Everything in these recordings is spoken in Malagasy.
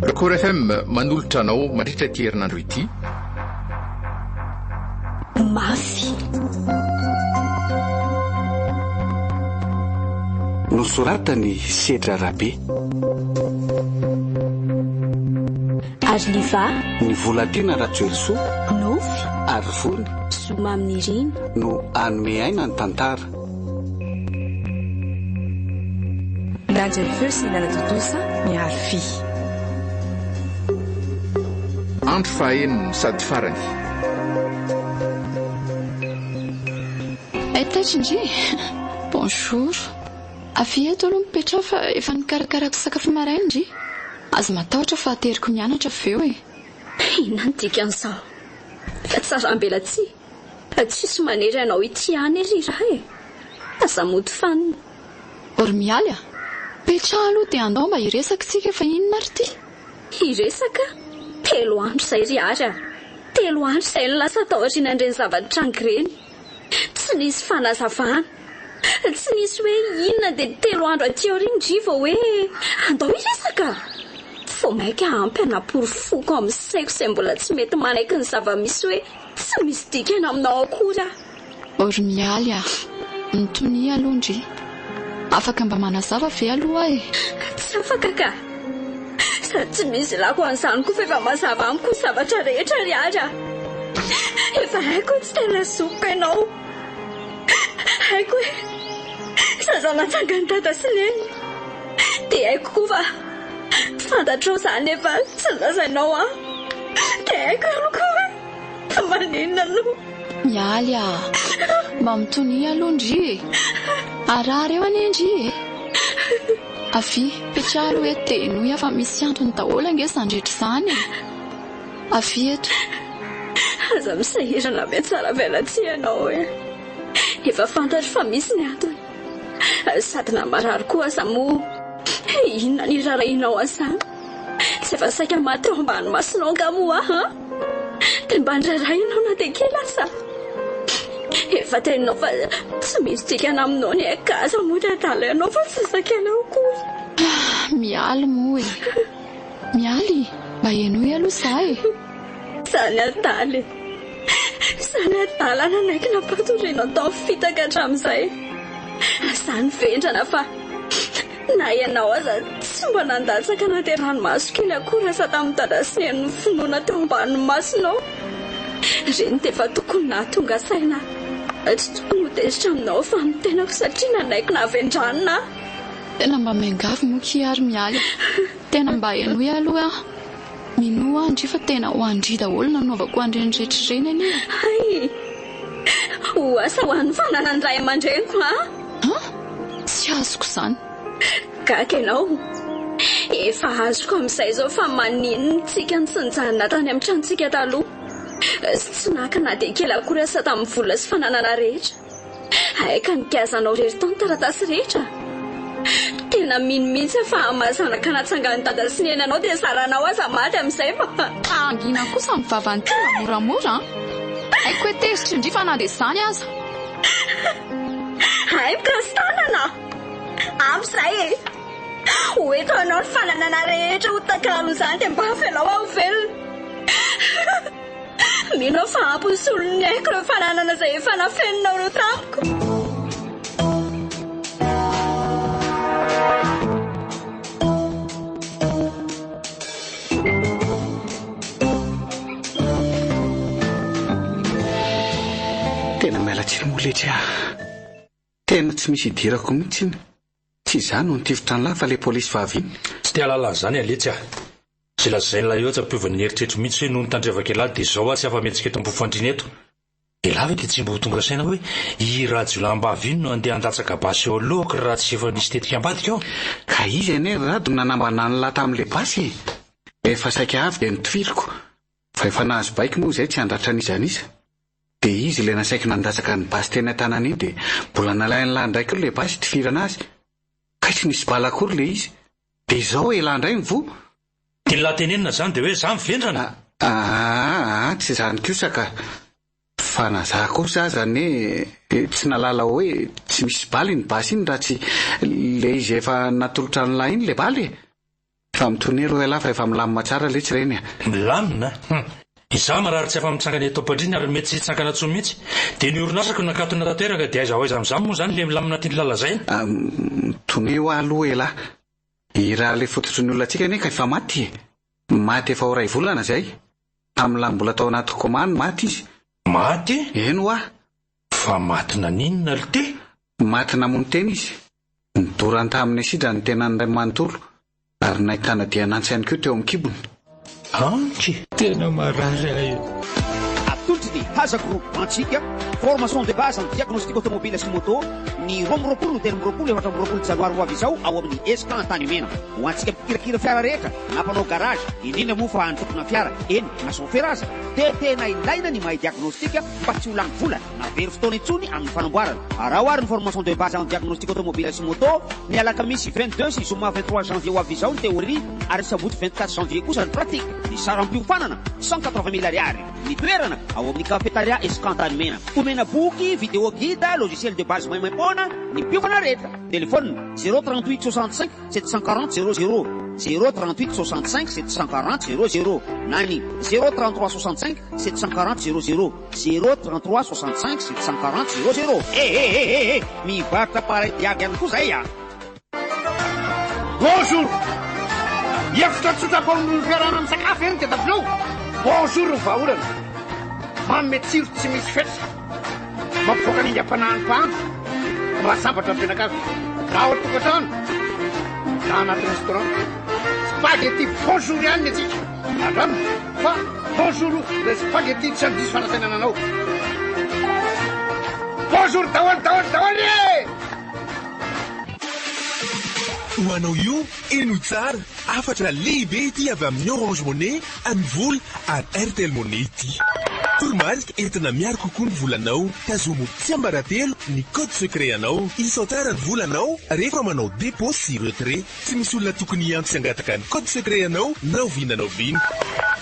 Record FM manolotra anao mandritra ity herinandro ity. Mafy. Nosoratan'i Sedra Rabe. Ary Liva. Ny Volatiana Rajoelisoa. Nofy. Ary Vony. Zoma amin'irina. No hanome aina ny tantara. Nandry feo sy nanatontosa ny Harfi. Andro fahaenina sady farany. Hay taitra ndry! Bonjour. Avia eto aloha mipetraha fa efa nikarakarako sakafo maraina ndry. Aza matahotra fa ateriko mianatra avy eo e. Inona no dikan'izao? Fihatsaram-belatsihy? Tsisy manery anao ity ihany ry ra e! Aza mody fanina. Ry Mialy a! Petraha aloha dia andao mba hiresaka tsika fa inona ary ity? Hiresaka? Telo andro izay ry Ary a! Telo andro izay no lasa taorian'ireny zava-nitranga ireny. Tsy nisy fanazavana. Tsy nisy hoe inona dia telo andro aty aoriana ndry vao hoe andao hiresaka? Vao mainka ampy hanaporofoako amin'ny saiko izay mbola tsy mety manaiky ny zava-misy hoe tsy misy dikany aminao akory aho. O ry Mialy a! Mitonia aloha ndry. Afaka mba manazava ve aloha aho e? Tsy afaka ka! Sady tsy misy ilako an'izany koa fa efa mazava amiko ny zavatra rehetra ry Ary a! Efa haiko hoe tsy tena zokiko ianao. Haiko hoe zaza natsangan'i Dada sy Neny. Dia haiko koa fa fantatrao izany nefa tsy nolazainao ahy. Dia haiko ihany koa hoe fa maninona no. Mialy a! Mba mitonia aloha ndry e! Harary eo anie ndry e! Avia, petraho aloha eto dia henoy aho fa misy antony daholo ange izany rehetra izany e! Avia eto. Aza misahirana mihatsaravelatsihy ianao e! Efa fantatro fa misy ny antony. Sady na marary koa aza moa inona ny iraharahianao an'izany? Tsy efa saika maty teo ambany masonao angaha moa aho an? Dia mba niraharahianao na dia kely aza? Efa teninao fa tsy misy dikany aminao ny aiko ka aza mody adala ianao fa tsy zakanao akory. Mialy moa e! Mialy, mba henoy aloha za e! Zany adala e! Zany adala nanaiky nampatorianao tao fitaka hatramin'izay. Zany vendrana fa na ianao aza tsy mba nandatsaka na dia ranomaso kely akory aza tamin'i Dada sy Neny ny finoana teo ambanin'ny masonao. Ireny dia efa tokony nahatonga saina ahy. Tsy tokony ho tezitra aminao fa amin'ny tenako satria nanaiky nahavendranina aho. Tena mba miangavy moa kia ary Mialy a! Tena mba henoy aloha aho. Minoa aho ndry fa tena ho an-dry daholo nanaovako an'ireny rehetra ireny anie e! Hay! Ho asa ho an'ny fananan'ny ray aman-dreniko an! An! Tsy azoko izany. Gaga ianao? Efa azoko amin'izay izao fa maninona isika no tsy nijanona tany amin'ny tranontsika taloha sy tsy naka na dia kely akory aza tamin'ny vola sy fananana rehetra. Hay ka nigazanao rery tao ny taratasy rehetra? Tena mino mihitsy aho fa amin'ny maha zanaka natsangan'i dada sy neny anao dia zaranao aza maty amin'izay fa. Hangina kosa ny vavan'ity mba moramora an! Haiko hoe tezitra indry fa na dia izany aza. Hay mikasi-tanana! Ampy izay e! Ho eto anao ny fananana rehetra ho takalon'izany dia mba avelao aho ho velona. Mino aho fa ampy ny solon'ny aiko ireo fananana izay efa nafeninao ireo tamiko. Tena miala tsiny moa letsy ah. Tena tsy misy idirako mihitsy iny. Tsy izaho no nitifitra an'lah fa le polisy vavy iny. Tsy te hahalala an'izany aho letsy ah. Izay lazain'ilay eo tsy hampiova ny eritreritro mihitsy hoe nony tandrevaka ialahy dia izao aho tsy afa-mihetsika eto am-pofandriana eto. Ialahy ve dia tsy mba ho tonga saina hoe i rajiolahim-bavy iny no handeha handatsaka basy eo alohako raha tsy efa nisy tetika ambadika ao? Ka izy anie ry Rado no nanambana an'lah tamin'ilay basy e! Efa saika avy dia notifiriko, fa efa nahazo baiko moa izay tsy handratra an'iza an'iza. Dia izy ilay nasaiko nandatsaka ny basy teny an-tanany iny dia mbola nalain'lah indray koa ilay basy hitifirana azy. Kay tsy nisy bala akory ilay izy. Dia izao elah indray ny voa. Dia ny lahy tenenina izany dia hoe za mivendrana? Aa tsy izany kosa ka. Fa na za kosa aza anie tsy nahalala hoe tsy misy bala iny basy iny raha tsy le izy efa natolotra an'lah iny le bala e. Fa mitonia aloha ialahy fa efa milamina tsara letsy ireny a! Milamina? Hum. Izaho marary tsy afa-mitsangana eto am-pandriana ary mety tsy hitsangana intsony mihitsy. Dia ny orinasako nakatona tanteraka dia aiza ho aiza amin'izany moa izany ilay milamina tian'lah lazaina? Mitonia hoa aloha ialahy. I raha ilay fototry ny olantsika anie ka efa maty e! Maty efa ho iray volana izay. Tamin'lah mbola tao anaty coma no maty izy. Maty? Eny hoa! Fa maty naninona lty? Maty namono tena izy. Nodorany tamin'ny asidra ny tenany iray manontolo ary nahitana dian'antsy ihany koa teo amin'ny kibony. Anky! Tena marary ahy e! Atolotry ny Haza Group antsika, formation de base en diagnostic automobile sy moto, ny 22, 23, 24 janoary ho avy izao ao amin'ny Esca Antanimena. Ho antsika mpikirakira fiara rehetra na mpanao garage, indrindra moa fa ny tompona fiara, eny na chauffeur aza, dia tena ilaina ny mahay diagnostic mba tsy ho lany vola na very fotoana intsony amin'ny fanamboarana. Araho ary ny formation de base en diagnostic automobile sy moto, ny alakamisy 22 sy zoma 23 janvier ho avy izao ny théorie ary ny sabotsy 24 janvier kosa ny pratique. Ny saram-piofanana, 180 mille ariary. Ny toerana, ao amin'ny cafetaria Esca Antanimena. Omena boky, vidéo guide, logiciel de base maimaimpoana ny mpiofana rehetra. Téléphone, 0 38 65 740 00, 0 38 65 740 00 na ny 0 33 65 740 00, 0 33 65 740 00. Eh eh eh eh eh! Mivarotra appareil diag ihany koa zay a! Bonjour! Hevitra tsotra mpamono fiarahana misakafo ve no tadiavinao? Bonjour ny vahaolana. Manome tsiro tsy misy fetra. Mampivoaka ny aingam-panahin'ny mpahandro. Mahasambatra ny mpianakavy. Na ao an-tokantrano na anaty restaurant. Spaghetti bonjour ihany ny antsika. Andramo fa bonjour ilay spaghetti tsy handiso fanantenana anao. Bonjour daholo daholo daholo e! Ho anao io, henoy tsara, hafatra lehibe ity avy amin'ny Orange Money, MVola ary Airtel Money ity. Toromarika entina miaro kokoa ny volanao, tazomy ho tsiambaratelo ny code secret anao, isao tsara ny volanao rehefa manao dépôt sy retrait. Tsy misy olona tokony hiantso sy hangataka ny code secret anao na oviana na oviana.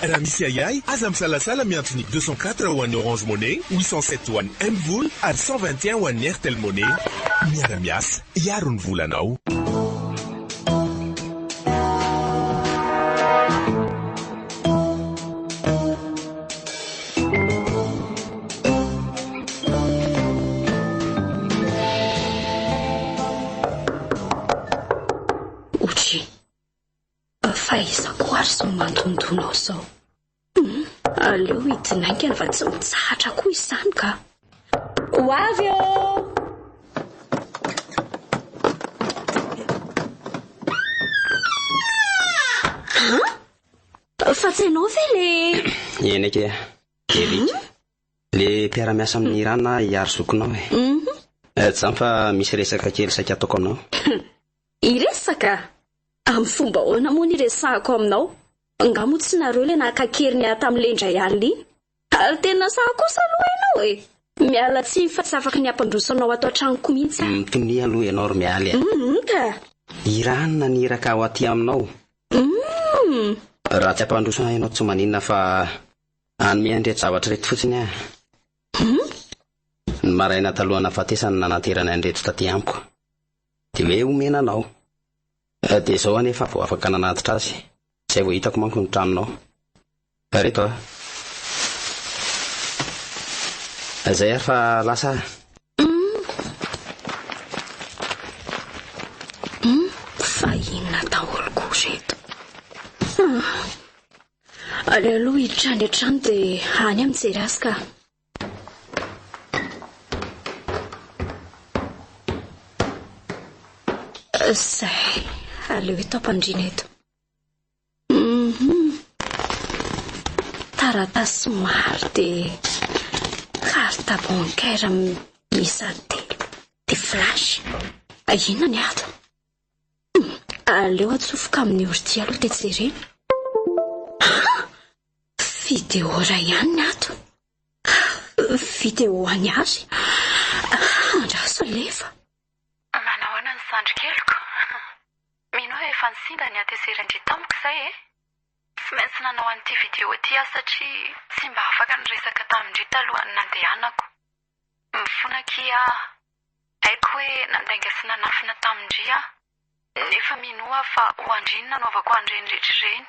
Raha misy ahiahy, aza misalasala miantso ny 204 ho an'ny Orange Money, 807 ho an'ny MVola ary 121 ho an'ny Airtel Money. Miara-miasa, hiaro ny volanao. Otry, fa iza koa ary izao mandondona ao izao? Hum, aleo hidina haingana fa tsy mitsahatra koa izany ka. Ho avy ô! An? Fa tsy ianao ve le... Eny akia, Eric. Le mpiara-miasa amin'i Irana hiaro zokinao e. Tsy izany fa misy resaka kely saika ataoko aminao. Hiresaka? Amin'ny fomba ahoana moa no hiresahako aminao? Angaha moa tsy nareo ilay naka an-keriny ahy tamin'ilay indray alina iny? Ary tena sahy kosa aloha ianao e! Miala tsiny fa tsy afaka ny hampandroso anao ato an-tranoko mihitsy aho. Mitonia aloha ianao ry Mialy a! Hum ka! Irana ny iraka ho aty aminao. Hum! Raha tsy hampandroso ahy ianao tsy maninona fa hanome an'ireto zavatra ireto fotsiny aho. Hum! Ny maraina talohan'ny nahafatesany no nananterany an'ireto taty amiko. Dia hoe omena anao. Dia izao anefa vao afaka nanatitra azy. Izay vao hitako manko ny tranonao. Reto a. Izay ary fa lasa aho. Hum, fa inona daholo koa ireto? Aleo aloha hiditra any an-trano dia any aho mijery azy ka. Izay, aleo eto am-pandriana eto. Mhm. Taratasy maro dia carte bancaire miisa telo dia flash. Inona ny ato? Aleo atsofoka amin'ny ordi aloha dia jerena. Vidéo iray ihany ny ato. Vidéo an'i Ary. Andraso alefa. Manahoana ny zandry keliko? Mino aho efa nisinda ny hatezeran-dry tamiko izay e! Tsy maintsy nanao an'ity vidéo ity aho satria tsy mba afaka niresaka tamin-dry talohan'ny nandehanako. Mifona akia aho. Haiko hoe nandainga sy nanafina tamin-dry aho. Nefa minoa aho fa ho an-dry no nanaovako an'ireny rehetra ireny.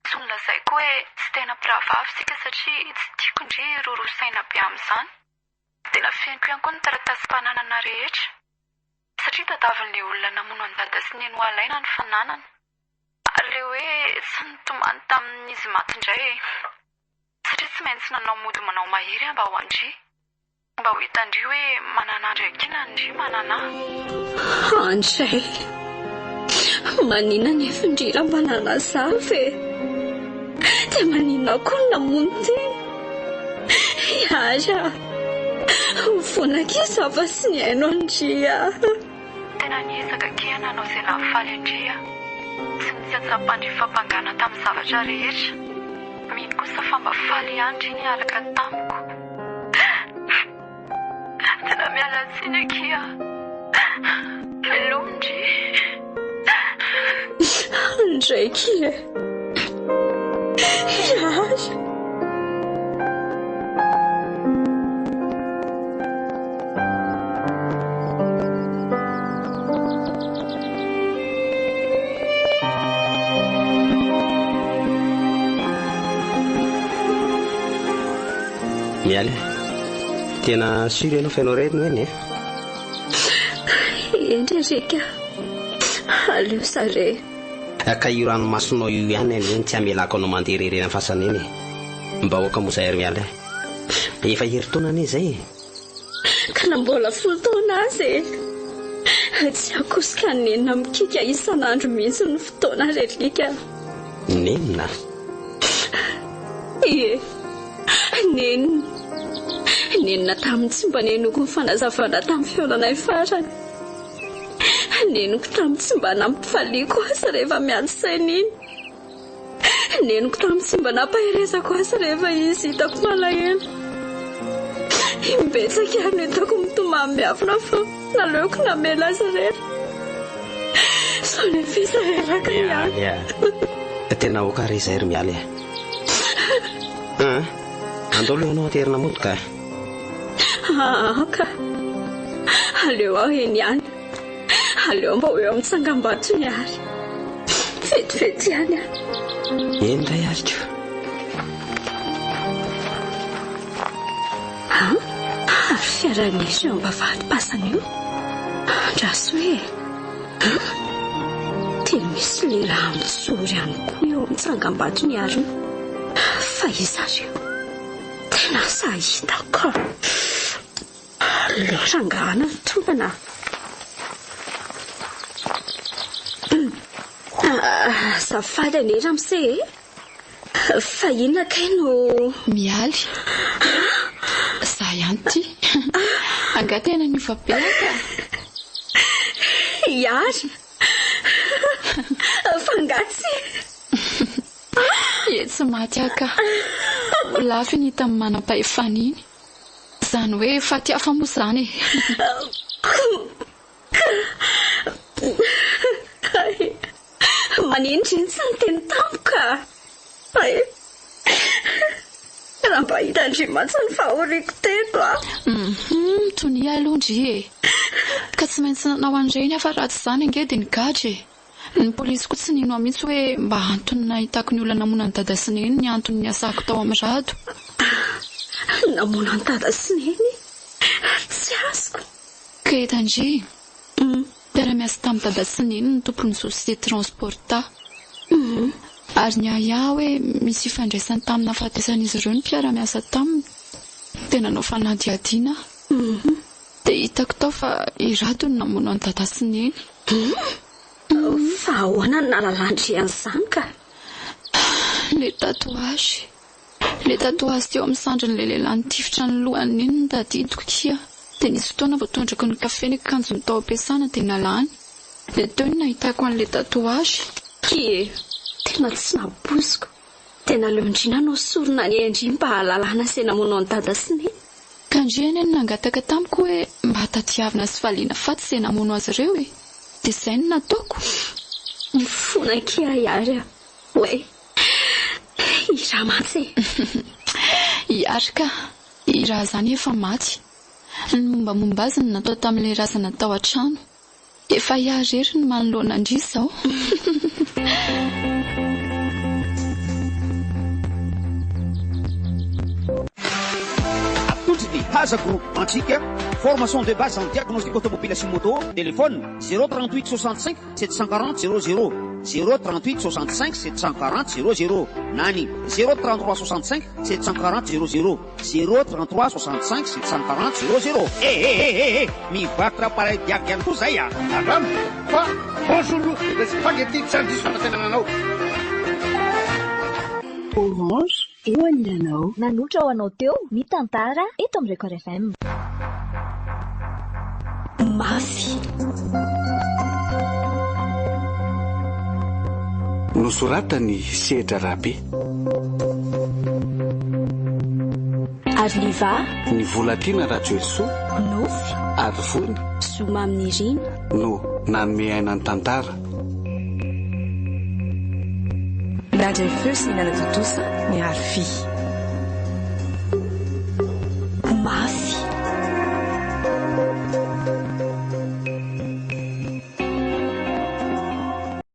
Tsy nolazaiko hoe tsy tena mpirahavavy isika satria tsy tiako ndry hiroroa saina be amin'izany. Dia nafeniko ihany koa ny taratasim-pananana rehetra. Satria tadavin'ilay olona namono an'i Dada sy Neny ho alaina ny fananana. Ary ilay hoe tsy nitomany tamin'izy maty indray e. Satria tsy maintsy nanao mody manao mahery aho mba ho an-dry. Mba ho hitan-dry hoe manana andry ankina ndry manana ahy. Andry Maninona anefa ndry raha mba nanazava e? Dia maninona koa no namono tena? Hiary ah! Mifona akia izaho fa tsy nihaino an-dry ah! Tena niezaka akia nanao izay nahafaly an-dry aho. Tsy nitsatsapandry fampangana tamin'ny zavatra rehetra. Mino kosa fa mba faly ihany ndry niaraka tamiko. Tena miala tsiny akia. Veloma ndry. Ndray akia e. Hiary. Mialy a! Tena sûr ianao fa ianao irery no eny e? Eny ry Eric a! Aleo za re. Ka io ranomasonao io ihany anie no tsy hamelako anao mandeha irery eny am-fasana eny e! Mba aoka moa izay ry Mialy a! Efa herintaona anie izay e! Ka na mbola folo taona aza e! Tsy akosoka nenina mikiaka isan'andro mihitsy ny fotoana ry Eric a! Nenina? Ie, nenina. Nenina tamin'ny tsy mba nenoko ny fanazavana tamin'ny fihaonanay farany. Neniko tamin'ny tsy mba nampifaliako azy rehefa miady saina iny. Neniko tamin'ny tsy mba nampaherezako azy rehefa izy hitako malahelo. Imbetsaka aho no hitako mitomany miafina fa naleoko namela azy irery. Sao le fisa reraka ihany. Mialy a! Tena aoka re izay ry Mialy a! An! Andao aloha ianao aterina mody ka! Aoka! Aleo aho eny ihany. Aleo mba ho eo amin'ny tsangambatony ary. Vetivety ihany aho. Eny indray ary ko. An? Ary fiara nisy eo am-bavahady-pasana io? Andraso e! An? Dia misy lehilahy mijoro ihany koa eo amin'ny tsangambatony ary io. Fa iza ary io? Tena asa hita ka! Aleo rangahana ny tonana. Azafady anie ramose e! Fa inona kay no. Mialy. Za ihany ity. Angaha tena niova be aho ka? Hiary. Fa angaha tsy. Ie tsy maty aho ka. Ho lafo iny hitan'ny manam-pahefana iny. Izany hoe faty hafa moa izany e. Manindry iny tsy niteny tampoka a! Raha mba hitan-dry mantsy ny fahoriako teto a! Hum, tonia aloha ndry e! Ka tsy maintsy nanao an'ireny aho fa raha tsy izany ange dia nigadra e! Ny polisy koa tsy nino ahy mihitsy hoe mba antony nahitako ny olona namono an'i Dada sy Neny ny antony niasako tao amin'ny Rado. Namono an'i Dada sy Neny? Tsy azoko. Ka hitan-dry, mpiara-miasa tamin'i Dada sy Neny ny tompon'ny société Transporta. Ary niahiahy hoe misy ifandraisany tamin'ny nahafatesan'izy ireo ny mpiara-miasa taminy. Dia nanao fanadihadiana aho. Dia hitako tao fa i Rado no namono an'i Dada sy Neny. Humm! Fa ahoana no nahalalan-dry an'izany ka? Ilay tatouage. Ilay tatouage teo amin'ny sandrin'ilay lehilahy nitifitra ny lohany iny no tadidiko kia. Dia nisy fotoana vao tondraky ny kafe ny akanjony tao am-piasana dia nalany. Dia teo no nahitako an'ilay tatouage. Kie! Tena tsy nampoiziko. Dia naleon-dry nanao sorona ny ain-dry mba hahalalana izay namono an'i Dada sy Neny. Ka ndry anie no nangataka tamiko hoe mba tadiavina sy valiana faty izay namono azy ireo e! Dia izay no nataoko. Mifona akia Hiary a! Oay! I Ra mantsy e! Hiary ka! I Ra izany efa maty. Ny mombamomba azy no natao tamin'ilay razana tao an-trano. Efa iah irery no manoloana an-dry izao. Atolotry ny Haza Group antsika, formation de base en diagnostic automobile sy moto, téléphone, 0 38 65 740 00, 0 38 65 740 00 na ny 0 33 65 740 00, 0 33 65 740 00. Eh eh eh eh eh! Mivarotra appareil diag ihany koa zay ah! Andramo fa bonjour le spaghetti tsy handiso fanantenana anao. Orange, eo anilanao. Nanolotra ho anao teo ny tantara eto amin'ny Record FM. Mafy. Nosoratan'i Sedra Rabe. Ary Liva. Ny Volatiana Rajoelisoa. Nofy. Ary Vony. Zoma Aminirina. No nanome aina ny tantara. Nandray feo sy nanatontosa ny Rfi.